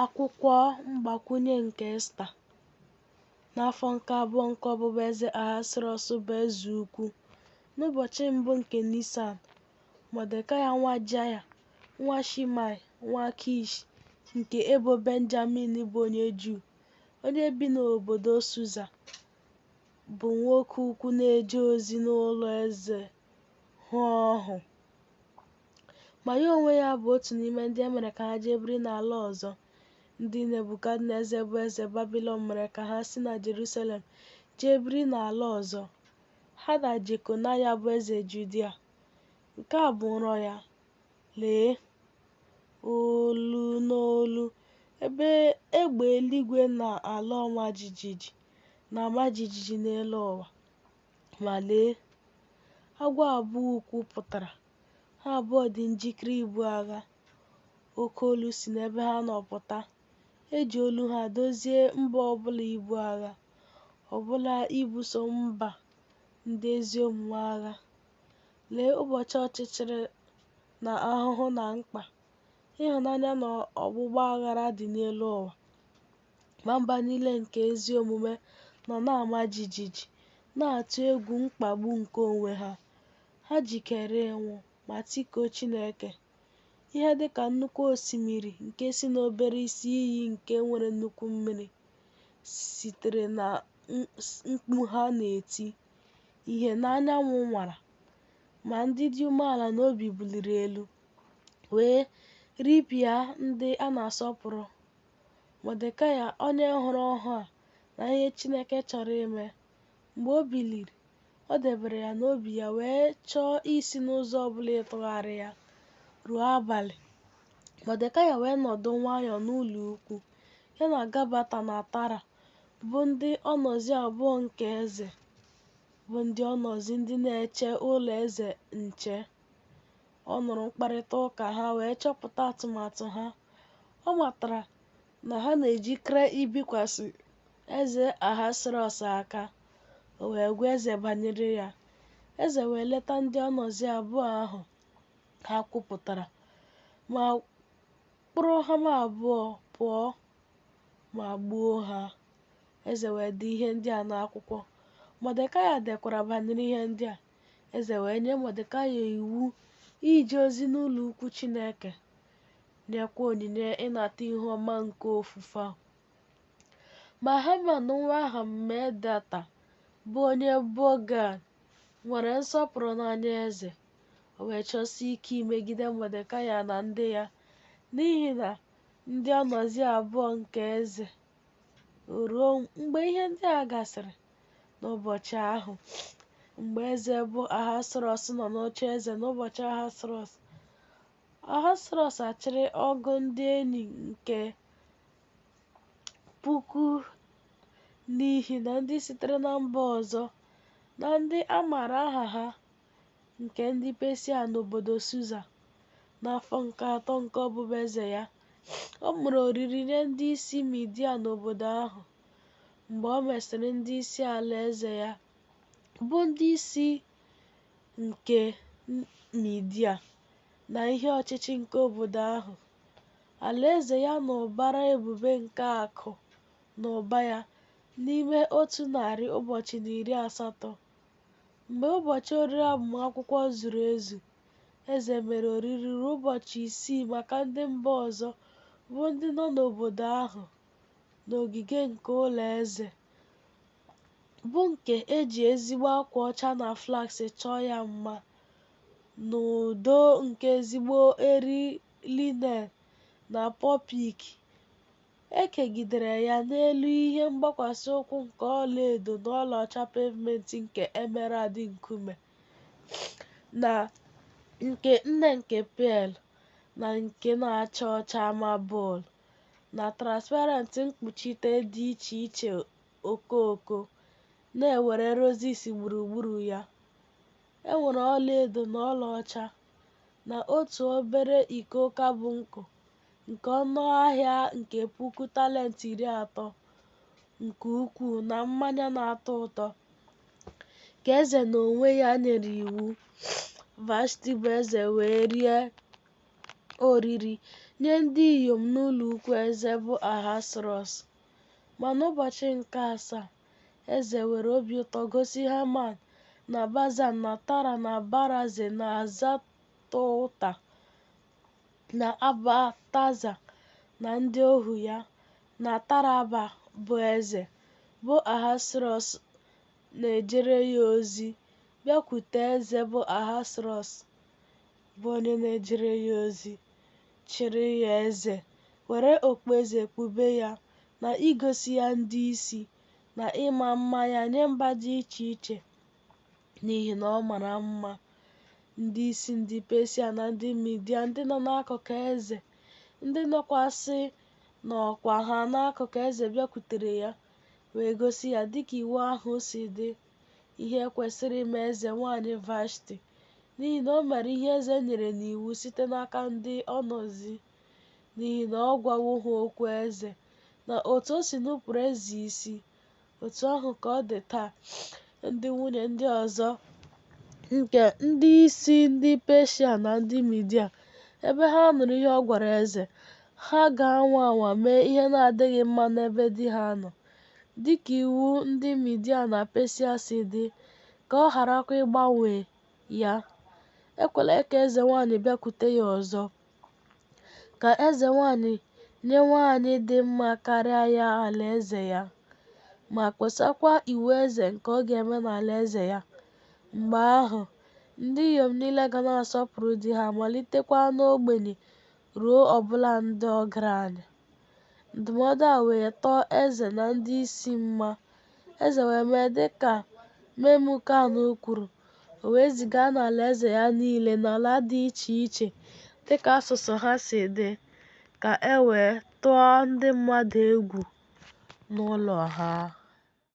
Akwụkwọ mgbakwunye nke Esta. N'afọ nke abụọ nke ọbụbụeze Ahasuerọs bụ eze ukwu, n'ụbọchị mbụ nke Nisan, Mọdekai nwa Jaịa, nwa Shimei, nwa Kish, nke ebo Benjamin bụ onye Juu, onye bi n'obodo Susa, bụ nwoke ukwu na-eje ozi n'ụlọ eze hụ ọhụ. Ma ya onwe ya bụ otu n'ime ndị e mere ka ha jee biri n'ala ọzọ, ndị Nebukadneza bụ eze Babilọn mere ka ha si na Jerusalem jee biri n'ala ọzọ, ha na Jekonaya bụ eze Judia. Nke a bụ nrọ ya. Lee, olu n'olu, ebe egbe eluigwe na ala ọma jijiji na-ama jijiji n'elu ụwa. Ma lee, agwọ abụọ ukwu pụtara, ha abụọ dị njikere ibu agha. Oke olu si n'ebe ha nọ pụta. E ji olu ha dozie mba ọbụla ibu agha, ọbụla ibuso mba ndị ezi omume agha. Lee ụbọchị ọchịchịrị na ahụhụ na mkpa, ịhụnanya na ọgbụgba aghara dị n'elu ụwa. Ma mba niile nke ezi omume nọ na-ama jijiji, na-atụ egwu mkpagbu nke onwe ha. Ha jikere ịnwụ ma tikuo Chineke. Ihe dị ka nnukwu osimiri nke si n'obere isi iyi nke nwere nnukwu mmiri, sitere na mkpu ha na-eti, ìhè na anyanwụ nwara, ma ndị dị umeala n'obi buliri elu, wee ripịa ndị a na-asọpụrụ. Mọdekai onye hụrụ ọhụ a na ihe Chineke chọrọ ime, mgbe o biliri, o debere ya n'obi ya wee chọọ isi n'ụzọ ọbụla ịtụgharị ya ruo abalị. Mọdekai wee nọdụ nwayọọ n'ụlọ ukwu, ya na Gabata na Tara, bụ ndị ọnozi abụọ nke eze, bụ ndị ọnozi ndị na-eche ụlọ eze nche. Ọ nụrụ mkparịta ụka ha wee chọpụta atụmatụ ha. Ọ matara na ha na-ejikere ibikwasị eze Ahasuerọs aka. O wee gwa eze banyere ya. Eze wee leta ndị ọnozi abụọ ahụ ha kwupụtara, ma kpụrụ ha abụọ pụọ ma gbuo ha. Eze wee dee ihe ndị a n'akwụkwọ. Mọdekai dekwara banyere ihe ndị a. Eze wee nye Mọdekai iwu ije ozi n'ụlọ ukwu Chineke, nyekwa onyinye ịnata ihu ọma nke ofufe ahụ. Ma Haman nwa Hamedata bụ onye Bogan nwere nsọpụrụ n'anya eze. O wee chọsie ike imegide Mọdekai na ndị ya, n'ihi na ndị ọnozi abụọ nke eze. Ruo mgbe ihe ndị a gasịrị, n'ụbọchị ahụ, mgbe eze bụ Ahasuerọs nọ n'oche eze n'ụbọchị Ahasuerọs, Ahasuerọs achịrị ọgụ ndị enyi nke puku n'ihi na ndị sitere na mba ọzọ na ndị a maara aha ha nke ndị Pesia n'obodo Susa. N'afọ nke atọ nke ọbụbụeze ya, o mere oriri nye ndị isi Midia n'obodo ahụ. Mgbe o mesịrị ndị isi alaeze ya, bụ ndị isi nke Midia na ihe ọchịchị nke obodo ahụ, alaeze ya na ụbara ebube nke akụ na ụba ya n'ime 180 ụbọchị. Mgbe ụbọchị oriri agbamakwụkwọ zuru ezu, eze mere oriri ruo ụbọchị isii maka ndị mba ọzọ bụ ndị nọ n'obodo ahụ n'ogige nke ụlọ eze, bụ nke e ji ezigbo akwa ọcha na flax chọọ ya mma, n'ụdọ nke ezigbo eri linen na pọpik. E kegidere ya n'elu ihe mgbakwasị ụkwụ nke ọlaedo na ọlaọcha pavement nke emerald nkume, na nke nne nke pearl, na nke na-acha ọcha mabụl, na transparent mkpuchite dị iche iche okooko, na-ewere roses gburugburu ya. E nwere ọlaedo na ọlaọcha, na otu obere iko karbụnkụ nke ọnụ ahịa nke puku talent 30 nke ukwuu na mmanya na-atọ ụtọ, ka eze n'onwe ya nyere iwu. Vashti bụ eze wee rie oriri nye ndị inyom n'ụlọ ukwu eze bụ Ahasuerọs. Ma n'ụbọchị nke asaa, eze were obi ụtọ gosi Heman na Bazan na Tara na Baraze na Azatouta na Abataza na ndị ohu ya, na Taraba bụ eze, bụ Ahasuerọs na-ejere ya ozi bịakwute eze bụ Ahasuerọs, bụ onye na-ejere ya ozi, chịrị ya eze, were okpueze kpube ya, na igosi ya ndị isi, na ịma mma ya nye mba dị iche iche, n'ihi na ọ mara mma. Ndị isi ndị Pesia na ndị Midia ndị nọ n'akụkụ eze, ndị nọkwasị n'ọkwa ha n'akụkụ eze bịakwutere ya, wee gosi ya dịka iwu ahụ si dị, ihe kwesịrị ime eze nwanyị Vashti, n'ihi na o mere ihe eze nyere n'iwu site n'aka ndị ọnozi, n'ihi na ọ gwawo ha okwu eze, na otu o si nupụrụ eze isi, otu ahụ ka ọ dị taa. Ndị nwunye ndị ọzọ nke ndị isi ndị Peshia na ndị Midia, ebe ha nụrụ ihe ọ gwara eze, ha ga-anwa anwa mee ihe na-adịghị mma n'ebe di ha nọ, dịka iwu ndị Midia na Pesia si dị, ka ọ gharakwa ịgbanwe ya. Ekwela ka eze nwanyị bịakwute ya ọzọ. Ka eze nwanyị nye nwanyị dị mma karịa ya alaeze ya, ma kpọsakwa iwu eze nke ọ ga-eme n'alaeze ya. Mgbe ahụ, ndị inyom niile ga na-asọpụrụ di ha, malitekwa n'ogbenye ruo ọbụla ndị ọgaranya. Ndụmọdụ a wee tọọ eze na ndị isi mma. Eze wee mee dị ka Memukan kwuru, o wee ziga n'alaeze ya niile n'ala dị iche iche dị ka asụsụ ha si dị, ka e wee tụọ ndị mmadụ egwu n'ụlọ ha.